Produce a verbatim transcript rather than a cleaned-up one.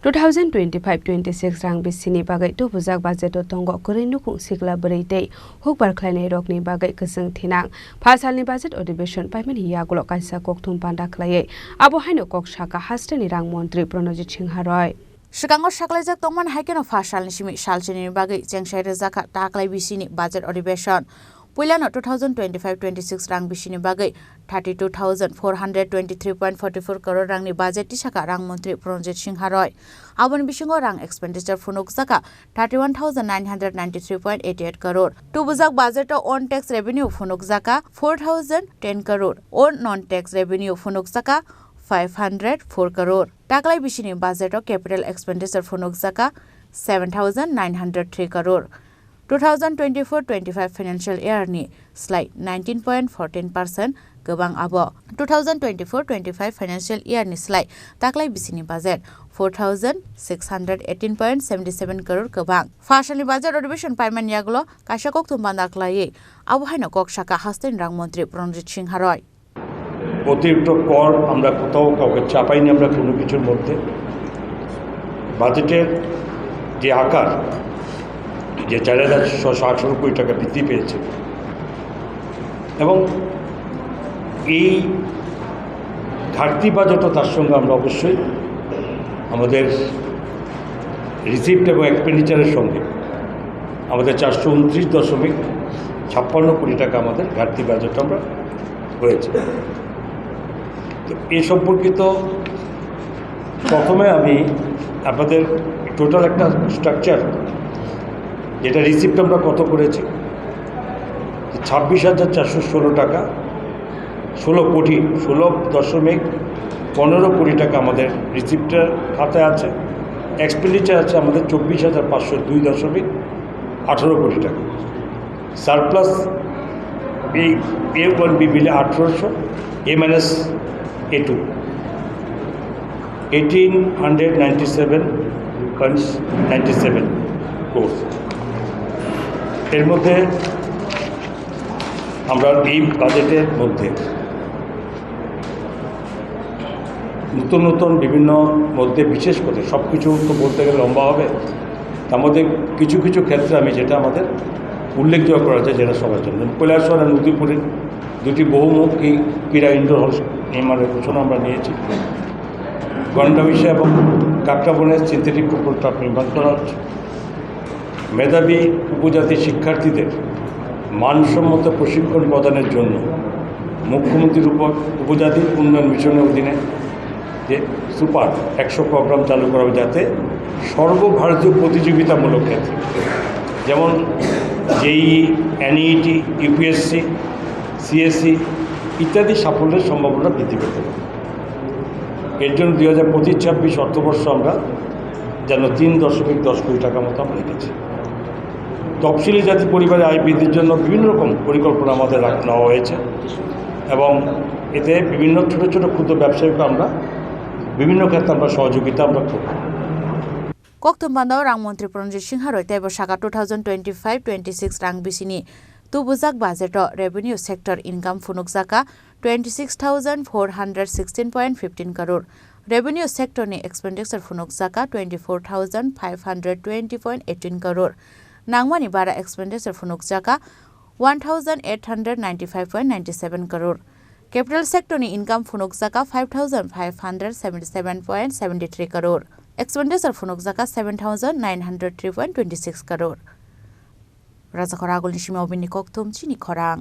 Two thousand twenty-five twenty-six rang bisini bagwi tubujak budget o tongo kwrwi nukhung sikla bwrwi tei hukbar khlainai rokni bagwi kwchwng thinang. Pha salni budget adhibeshon paimani yagulo kaisa kokthum panda khlaiwi abo haino kok saka hasteni rang montri Pranojit Singha Roy. Swkango saklaijak tongmani hai kheno pha salni simi salchinini bagwi chengsai rwjakha taklai bisini budget adhibeshon. Puilano two thousand twenty-five twenty-six rang bisini bagwi thirty-two thousand four hundred twenty-three point forty-four crore rangni budget tisaka rang montri Pranojit Singha Roy. Aboni bisingo rang expenditure phunukjakha thirty-one thousand nine hundred ninety-three point eighty-eight crore. Tubujak budget o on tax revenue phunukjakha four thousand ten crore, o non tax revenue phunukjakha five hundred four crore. Taklai bisini budget o capital expenditure phunukjakha seven thousand nine hundred three crore. Two thousand twenty-four twenty-five financial year ni slai nineteen point fourteen percent kwbang abo. Two thousand twenty-four twenty-five financial year ni slai taklai bisini budget four thousand six hundred eighteen point seventy seven crore kwbang. Pha salni budget adhibeshon paimani yagulo kaisa kokthum panda khlaiwi abo haino kok saka hasteni rang montri Pranojit Singha Roy. অতিরিক্ত কর আমরা কোথাও কাউকে চাপাইনি আমরা কোনো কিছুর মধ্যে। বাজেটের যে আকার, যে চার হাজার ছশো আঠারো কোটি টাকা বৃদ্ধি পেয়েছে এবং এই ঘাটতি বাজেটও তার সঙ্গে আমরা অবশ্যই আমাদের রিসিপ্ট এবং এক্সপেন্ডিচারের সঙ্গে আমাদের চারশো উনত্রিশ দশমিক ছাপ্পান্ন কোটি টাকা আমাদের ঘাটতি বাজেট আমরা হয়েছে। তো এ সম্পর্কিত প্রথমে আমি আপনাদের টোটাল একটা স্ট্রাকচার, যেটা রিসিপ্ট আমরা কত করেছি, ছাব্বিশ হাজার চারশো ষোলো টাকা, ষোলো কোটি, ষোলো দশমিক পনেরো কোটি টাকা আমাদের রিসিপ্টের খাতে আছে। এক্সপেন্ডিচার আছে আমাদের চব্বিশ হাজার পাঁচশো দুই দশমিক আঠারো কোটি টাকা। সারপ্লাস এই এ ওয়ান বি মিলে আঠারোশো, এ মাইনাস এ two, eighteen hundred ninety seven point ninety seven crore। এর মধ্যে আমরা এই বাজেটের মধ্যে নতুন নতুন বিভিন্ন মধ্যে, বিশেষ করে সব কিছু তো বলতে গেলে লম্বা হবে, তার মধ্যে কিছু কিছু ক্ষেত্রে আমি যেটা আমাদের উল্লেখযোগ্য করা যায়, যেটা সবার জন্য, কৈলাসহর আর নদীপুরে দুটি বহুমুখী ক্রীড়া ইনডোর হল নির্মাণের ঘোষণা আমরা নিয়েছি। গন্ডাবিশা এবং কাকড়াবনে সিনথেটিক ফুটবল টার্ফ নির্মাণ করা হচ্ছে। মেধাবী উপজাতি শিক্ষার্থীদের মানসম্মত প্রশিক্ষণ প্রদানের জন্য মুখ্যমন্ত্রীর উপ-, উপজাতি উন্নয়ন মিশনের অধীনে যে সুপার একশো প্রোগ্রাম চালু করা হবে, যাতে সর্বভারতীয় প্রতিযোগিতামূলক ক্ষেত্রে, যেমন জেই, এনইটি, ইউপিএসসি, সিএসসি ইত্যাদি সাফল্যের সম্ভাবনা বৃদ্ধি পেতে পারে। এর জন্য দুই হাজার পঁচিশ ছাব্বিশ অর্থবর্ষ আমরা যেন তিন দশমিক দশ কোটি টাকা মতো আমরা রেখেছি। তফসিলি জাতি পরিবারের আয় বৃদ্ধির জন্য বিভিন্ন রকম পরিকল্পনা আমাদের রাখ-, নেওয়া হয়েছে এবং এতে বিভিন্ন ছোট ছোট ক্ষুদ্র ব্যবসায়ীকে আমরা বিভিন্ন ক্ষেত্রে আমরা সহযোগিতা আমরা করব। Kokthum panda o rang montri Pranojit Singha Roy teibo saka two thousand twenty-five twenty-six rang bisini tubujak budget o revenue sector income phunukjakha twenty-six thousand four hundred sixteen point fifteen crore. Revenue sector ni expenditure phunukjakha twenty-four thousand five hundred twenty point eighteen crore. Nangmani bara expenditure phunukjakha one thousand eight hundred ninety-five point ninety-seven crore. Capital sector ni income phunukjakha five thousand five hundred seventy-seven point seventy-three crore. Expenditure phunukjakha seven thousand nine hundred three point twenty-six crore. Rajakhor agulni simi obini kokthum chini khorang.